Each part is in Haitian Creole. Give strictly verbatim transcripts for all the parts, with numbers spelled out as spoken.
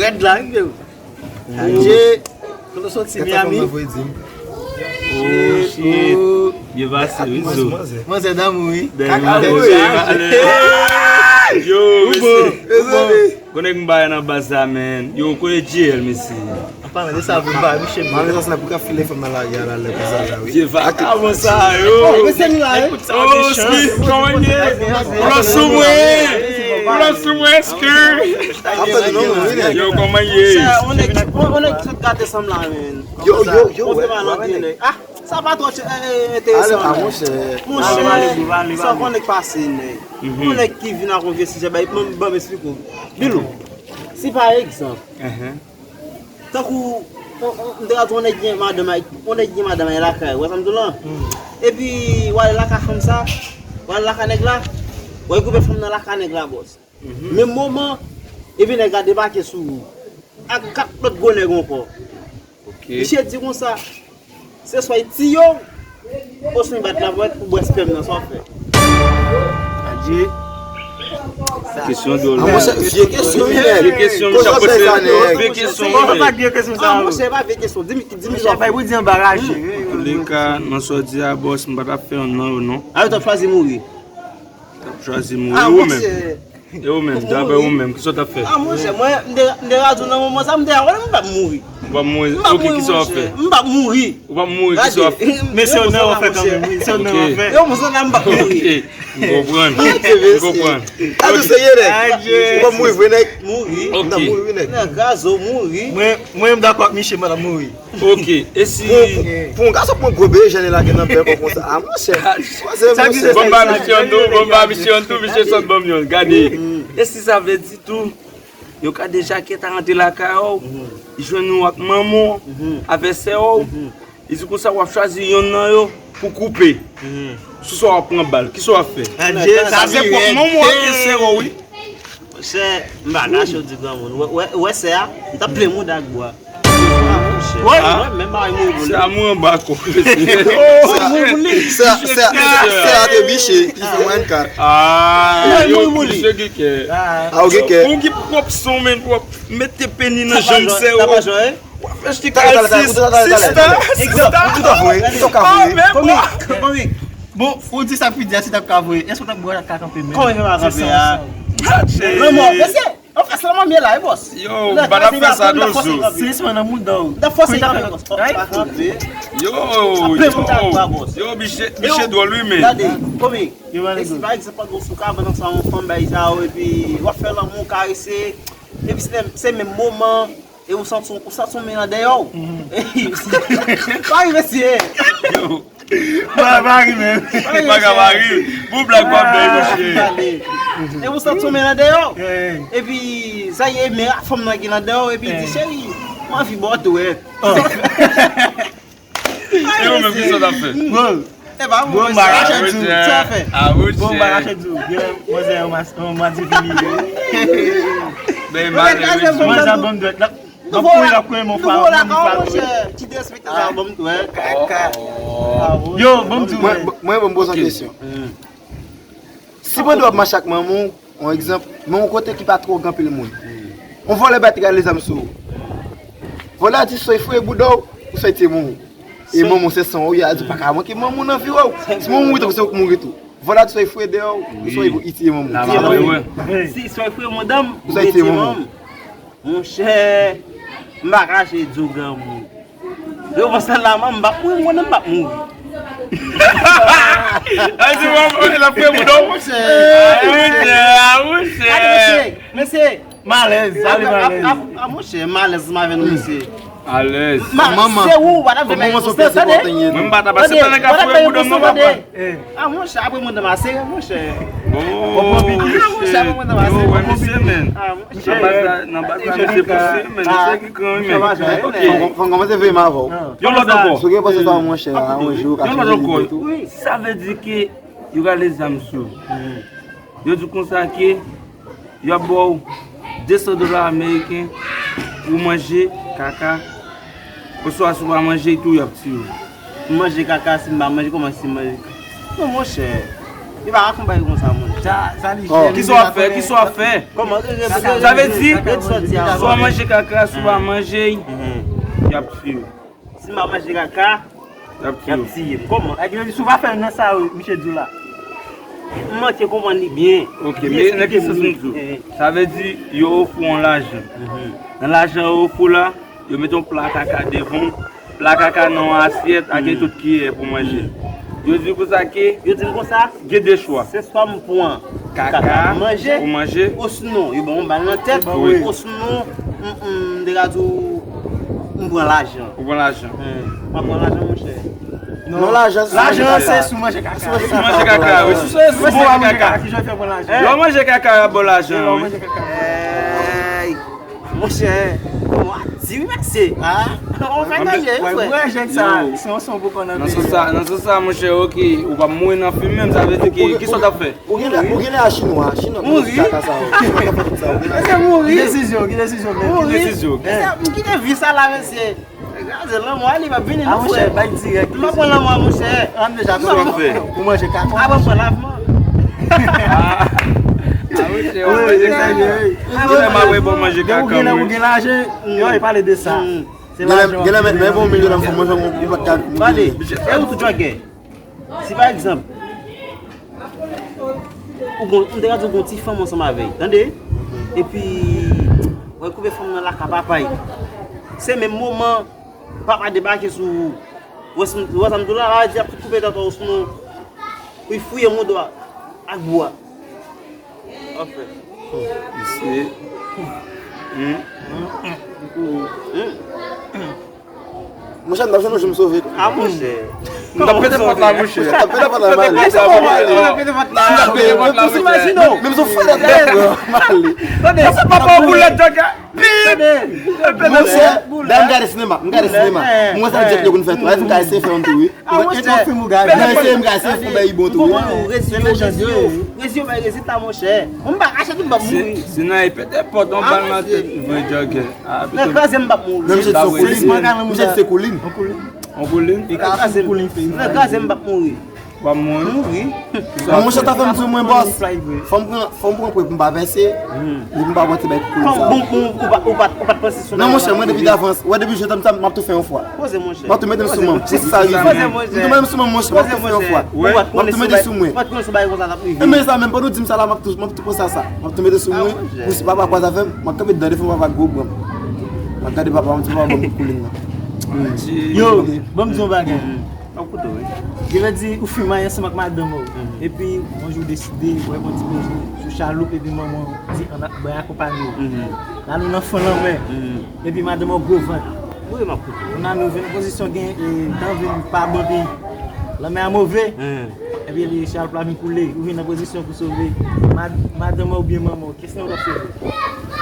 Rèd la, wi, freo. Adje. Kote w soti, Miami? Oh, shit. Byen pase, wi, zo. Manzè damou, wi. Yo, mesye. Konnen m bay nan baz la, men. Yo, kote J L, mesye? Apa, men de sa vin bay, mesye. Mwen sa pou ka file fanm nan lage a la, lè konsa la, wi. Vagabon sa yo. Mesye, nou la, wi. Kout sa, oh, Ski, kòman ye? Ou la sou mwen? Ou la sou mwen, Ski? Yo, kòman ye? On nèg, on nèg ki sot gate sanm la, men. Yo, yo, yo, wè, wè, nèg. Ah, sa pa twò enteresan. Monchè, sa w konnen k pase, nèg. On nèg ki vin ak yon vye sijè, bay, ban m esplike w. Bilou, si pa egzanp, tankou, m te ka di w, on nèg gen madanm, on nèg gen madanm lakay, ou wè sa m di w lan? Epi, w ale lakay fanm sa, w ale lakay nèg la, w al koupe fanm nan lakay nèg la, bòs. Menm moman, epi nèg la debake sou ou. Ak kat lòt gwo nèg ankò. Misye di konsa, se swa y tiye w, oswen y bat lavwèt pou bwè spèm nan, sa w ap fè? Adje. Kesyon dwòl. Ah, monchè, vye kesyon, wi, nèg. Vye kesyon, misye ap poze vye kesyon, wi, nèg. Ah, monchè, pa vye kesyon, di m, di m sa w ap fè. Bay pou di anbaraje. Antouka, nan sa w di a, bòs, m pa t ap fè yonn nan yo, non. A, yo t ap chwazi mouri. T ap chwazi mouri, ou menm. E ou menm, daprè ou menm, kisa w t ap fè? Ah, monchè, mwen, m te, m te radyo nan moman sa, m te a, wè, m p ap mouri. Ou p ap mouri? Ok, kisa w ap fè? M p ap mouri. Ou p ap mouri, kisa w ap fè? Men se yon nan w ap fè kanmenm, wi, se yon nan w ap fè. Yo, monchè, m p ap mouri. Ok, m konprann. M konprann. Adye, serye, nèg. Ou p ap mouri vre, nèg? Mouri. Ok. M p ap mouri, nèg. Nan gazo, mouri. Mwen, mwen, m dakò ak Miche, m p ap mouri. Ok, e si... Pou, pou, pou yon gason pran gwo bèyè, jèn lage nan bèkò konsa. Ah, monchè. Sa ki se... Bon, ba misye yon tou, bon, ba misye yon tou, misye sot ban m yon. Gade. E si sa vle di tou, yon kadejakè ta rantre lakay ou, li jwenn ou ak manman w, avè sè ou, li di konsa w ap chwazi yonn nan yo pou koupe. Sou sa w ap pran bal, kisa w ap fè? Adye, sa se pwòp manman w ak sè ou, wi. Monchè, m pa kache w di granmoun. Ou wè, ou wè, ou wè sè a? M t ap plen mouda ak bwa. Ah, monchè. Wè, wè, menm bagay mouri pou li. Sè a mouri anba kò. Mouri pou li. Sè a, sè a, sè a te biche, li fè mwen kat. Ah, yo, misye gen kè. Ah, ou gen kè. Ou gen pwòp son, men, pwòp mete peni nan janm sè ou. W ap fè chita al sis, sista, sista. Ou t ap voye, ou t ap ka voye. Bon, ou di sa pou di a, si t ap ka voye, èske w t ap bwè ak kanpe menm? Kòman fè pa kanpe a? Lanmò, mesye, an fas lanmò m ye la, wi, bòs. Yo, m pa t ap fè sa, non, zo. Se sispann nan mouda w. N ap fòse kanpe, bòs. Yo, yo, yo, misye, misye dwòl, wi, men. Gade, kòman, e si pa egzanp, pandan w sou kabann ansanm ak yon fanm, bay sa yo, epi w ap fè lanmou, karese, epi se, se menm moman, e ou santi, ou santi yon men nan dèyè w. Pa ri, mesye. Yo. Pa, pa ri menm. Pa ka pa ri. Bon blag w ap bay, mesye. E ou santi yon men nan dèyè w. Epi, sa ye men a fanm nan ki nan dèyè w, epi di, cheri, m anvi ba w dwèt. E ou menm, kisa w t ap fè? Bon, m pa kache di w. Sa w ap fè? Bon, m pa kache di w. Gen manzè yon mas, yon madivini. Manzè ban m dwèt la. Nouvo la, nouvo la, monchè. Ti derespektan sa, ban m dwèt. Yo, ban m di w. Mwen, mwen, ban m poze yon kesyon. Si pandan w ap mache ak manman w, yon egzanp, men yon kote ki pa twò gen anpil moun. Yon vòlè bay te gade zam sou ou. Vòlè a di swa y foure bouda w, ou swa y tiye manman w. E manman w se san w, y a di w pa ka manke manman w nan vi w. Si manman w mouri tou, se ou k mouri tou. Vòlè a di swa y foure dèyè w, ou swa y tiye manman w. Si swa y foure madanm, ou swa y tiye manman w. Monchè, m pa kache di w granmoun. Yo, konsa la, m p ap mouri, m konnen m p ap mouri. Ay, di mwen, l ap fè moun, non, monchè. Ah, monchè, ah, monchè. Gade, mesye, mesye. Malèz, ale malèz. Ah, monchè, malèz, m avè nou, mesye. Alèz. Manman. Se ou, w ap fè bagay konsa, tande? Mwen, m pa ta pase pandan k ap fè moun, non, papa. Ah, monchè, apre mwen te mase, monchè. Oh, monchè, apre mwen te mase. Yo, wè, mesye, men. Ah, monchè. Nan baz la, nan baz la, mesye, mesye, men, mesye ki gran, wi, men. Ok. Fò n kòmanse veye m avè w. Yon lòt ankò. Si w gen panse sa, monchè, a, yon jou, yon lòt ankò. Sa vle di ke yo rale zam sou ou. Yo di konsa ke y ap ba w de san dola ameriken pou w manje kaka, oswa si w pa manje tou, y ap tiye w. M manje kaka, si m pa manje, kòman si m manje kaka? Non, monchè. Li pa rakonte bagay konsa, moun. Sa, sa li Oh. jere, Kisa w ap fè? Kisa w ap fè? Kòman? Sa vle di, ret sòti a. Si w ap manje kaka, si w pa manje, y ap tiye w. Si m pa manje kaka, Y ap y ap tiye w. Tiye m. Kòman? Sa vle di, si w pa fè nan sa, misye di w la. M manke konprann li byen. Ok, Li men nan ki eksplike sans m m. di w? Eh. Sa vle di, yo ofri w yon lajan. Mhm. Nan lajan yo ofri w la, yo mete yon pla kaka devan w. Pla kaka nan yon asyèt, ak Mhm. tout kiyè pou manje. Mhm. Yo di w konsa ke Yo di m konsa? Gen de chwa. Se swa m pran Kaka kaka manje, pou manje. Osinon, yo ban m yon bal nan tèt, Wi. osinon, m, m, m te ka di w, m pran lajan. Ou pran lajan. Hmm. M ap pran lajan, monchè. Non, lajan, se Lajan, se sou manje kaka. Sou manje kaka, wi. Sou, sou, sou manje kaka. Ki jan fè pran lajan? Lè w manje kaka, y ap ba w lajan, Lè w wi. manje kaka. Ey, monchè, kòman w ap di wi, mesye? Ah. On fè Anben, kanje, wi, frè. Wè, jèn sa, Yo. se yon son pou kò nan Nan sans sa, nan sans sa, monchè, ok, ou p ap mouri nan fim menm, sa vle di ki, ki sa w t ap fè? Ou genlè, ou genlè a chinwa, chinwa ki Mouri. Kaka sa yo. Chinwa k ap fè tout sa yo. Mesye mouri. Ki desizyon, ki desizyon, men? Ki Mouri. desizyon? Mesye, m kite vi sa la, mesye. Gaze lanmò a li p ap vini, Ah, non, monchè, frè. bay dirèk. M pa pran lanmò, monchè. An deja M pa pran. Ou manje kaka. Ah, bon, pran lavman. Ah, ah, monchè, Wi, ou manje wi, kaka. wi, wi. Ou lè m ap bon manje Depi ou kaka, gen la, wi. ou gen lajan, yo, e pale de sa. Mm. Se Genlè, lajan. genlè, men, men bon, milyon nan fò manje, ou pa t ka Pale, e ou tou jògè? Si pa egzanp, ou gon, m te ka di w gon ti fanm ansanm avè l, tande? Epi, w al koupe fanm nan lakay papa l. Se menm moman, papa debake sou ou. Wè sa m, wè sa m di w la, la di ap koupe tèt ou, sinon, pou l fouye mouda ak bwa. Anfen. Mesye. Hmm. Monchè, m t ap jwenn yon jou m sove tou. Ah, monchè. M t ap pete pòt la, monchè. M t ap pete pòt la, m ale. Pete pòt la, m ale. Pete pòt la, monchè. Menm si w fè lèt, m ale. Tande, se papa w boulèt, jògè. Monchè, dayè m gade sinema, m gade sinema. M wè sa Jet Li konn fè tou. Epi m ka eseye fè yon tou, wi. Ah, monchè. Nan eseye, m ka eseye fè yon bagay bon tou, wi. Rezi yo, rezi yo, rezi yo bay rezilta, monchè. Bon, m pa kache tou, m p ap mouri. Si nan e pete pòt, yon bal nan tèt, vre jògè. Ah, Nan kraze m p ap mouri. Nan misye di se yon koulin. Misye di se koulin. Yon koulin. Yon koulin? Nan kraze m, nan kraze m p ap mouri. W ap mouri. Mouri. Nan monchè, sa fè m di mwen, bòs, fò m pran, fò m pran pwen pou m pa vèse, epi m pa pran ti bay pou koulin sa. Bon, bon, ou pa, ou pa, ou pa t panse sou Non, monchè, mwen depi davans, wè depi jodi a m ap tou fè yon fwa. Poze, monchè. M ap tou mete l sou mwen, pou si sa rive. Poze, monchè. M tou mete l sou mwen, monchè, m ap tou fè yon fwa. M ap tou mete sou mwen. Ou pa t konnen sou bagay konsa t ap rive. E men sa menm, pandan w di m sa la, m ap tou, m ap tou panse a sa. M ap tou mete sou mwen, pou si papa kwaze avè m, m ap kanpe devan devan papa gwo bran. M ap gade papa, m ap di papa ban m koulin nan. Yo, ban m di yon bagay. Ap koute w, wi. Genlè di ou fin marye ansanm ak madanm ou. Epi, yon jou w deside, w wè yon ti pwojè sou chaloup, epi manman w di, "Ann, ban m akonpanye w." N al ou nan fon lanmè. Epi madanm ou gwo vant. Wi, m ap koute w. Kounye a nou vin nan pozisyon gen, e, tan vin pa bon, epi lanmè a move. Epi, epi chaloup la vin koule. Ou vin nan pozisyon pou sove mad-, madanm ou oubyen manman w. Kiyès nan ou t ap sove?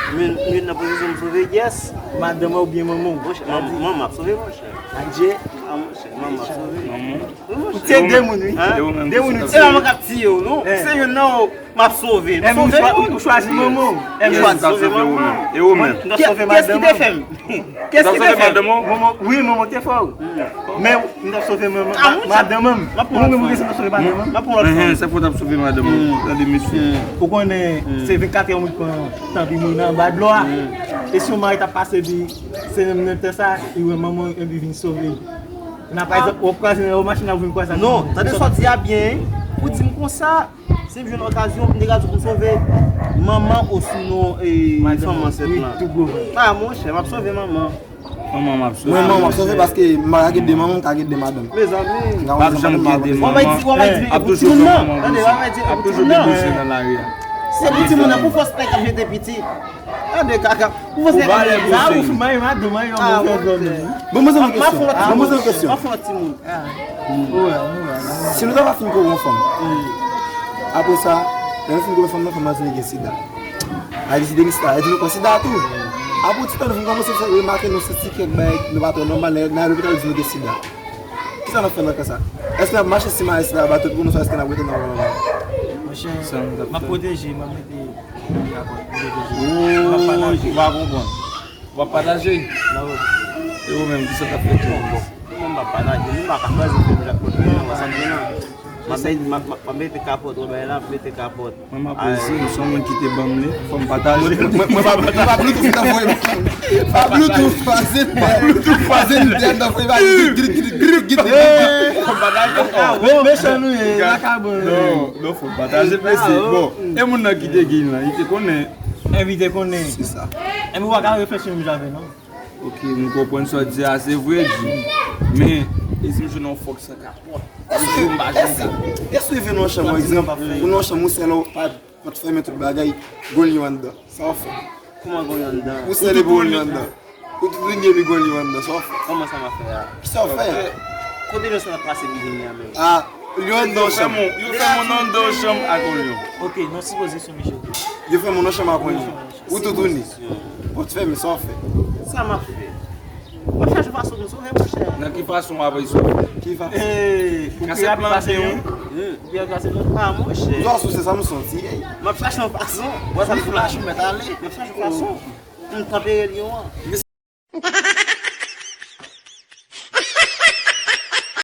Mwen, mwen nan pozisyon m sove kiyès? Madanm ou oubyen manman w. Monchè, manman, manman m ap sove, monchè. Adje. Ah, monchè, manman m ap sove. Manman. Wi, monchè. Ou tiye de moun, wi. Hein? E ou menm, De moun ou kisa w ap tiye. Se manman k ap tiye w, non? Eh. Se youn nan yo m ap sove. M Eh, ou sove chwa-, ou chwazi manman w. Eh, m chwazi sove manman m. E ou menm? M t ap sove madanm mwen. Kiyès ki te fè m? Kiyès ki te fè m? Manman, wi, manman te fè w. Men m t ap sove manman, Ah, ma-, monchè. madanm mwen. M ap pran Ou menm, ou lòt fanm. Ou t ap sove madanm mwen. M ap pran lòt Ehe, fanm. Se pou w t ap sove madanm mwen. Gade mesye. Ou konnen, se vennkat è ou mèt pran tan pou mouri nan anba dlo a. E si yon mari t ap pase, epi se menm, menm tan sa, li wè manman, epi vin sove. Nan, pa egzanp, w ap kwaze nan yon machin, ap vin kwaze ak Non, manman. tande sa w di a byen, wi. Ou di m konsa, si m jwenn okazyon, m te ka di w pou m sove manman osinon, e, fanm ansent lan. Wi, tou gwo vant. Ah, monchè, m ap sove manman. Manman m ap sove. Mwen, manman m ap sove paske m pa ka gen de manman, m ka gen de madanm. Mezanmi. M pa janm gen de manman. W ap di, w ap di, Ap toujou gen manman. Tande, w ap di, Ap toujou gen bouzen nan lari a. Se pou timoun nan, pou fòs nèg k ap jete piti. Tande, kaka. Pou fòs nèg k ap jete piti. Sa ou fou, mayi, madanm, mayi, Ah, madanm. Bon, mwen se yon kesyon. Bon, mwen se yon kesyon. M ap fè yon lòt timoun. Si nou ta va fin kore yon fanm, apre sa, lè nou fin kore fanm nan, fanm nan di nou gen sida. Ay di Denis la, e di nou pran sida tou. Apre yon ti tan, nou vin kòmanse fè remake nou santi kèk bagay, nou pa twò nòmal, lè n al lopital, yo di nou gen sida. Kisa n ap fè nan ka sa? Èske n ap mache simaye sida a ba tout moun, oswa èske n ap rete nan yon Monchè, m ap pwoteje, m ap mete rapò m ap pwoteje. M ap pataje. Ou pa konprann. W ap pataje? E ou menm, kisa w t ap fè tou? Bon, bon. Mwen, m ap pataje, m pa ka chwazi pou m ap pwoteje, nan sa m gen nan. M ap mete, m ap, m ap, m ap mete kapòt, Robert la, m ap mete kapòt. Mwen m ap rezi, m se yon moun ki te ban m li, fò m pataje. Mwen pa Bluetooth pa zen. Pa Bluetooth pa zen. Pa Bluetooth pa zen. Dèyè nan fè va gri gri gri gri gri. Mechan nou ye, vagabon. Non, non, fò m pataje mesye. Bon, e moun nan ki te gen lan, li te konnen. Envite konnen. Se sa. Enben w pa ka reflechi menm jan avè non. Ok, m konprann sa w di a, se vre di. Men, e si m jwenn yon fòk san kapòt? Èske w rive nan yon chanm, pa egzanp, ou nan yon chanm, ou sèl, ou pa pòt fèmen, tout bagay, gon lyon anndan? Sa w fè? Kòman gon lyon anndan? Ou sèl epi gon lyon anndan. Ou tout lini epi gon lyon anndan, sa w fè? Kòman sa m ap fè a? Sa w fè? Kote lyon sa ap pase ki vini a menm? A, lyon anndan yon chanm. Yo fè moun anndan yon chanm ak yon lyon. Ok, nan sipozisyon misye. Yo fè moun nan chanm ak yon lyon. Ou toutouni. Pòt fèmen, sa w ap fè? Sa m ap fè? M ap chache fason pou m sove, monchè. Nan ki fason w ap sove? Ki fason? Ee, pou kase plan B wi. Pou kase plan A, monchè. Ou sou se sa m santi. M ap chache yon fason. Wè sa m flash ou mèt ale. M ap chache yon fason pou m tanpere lyon an.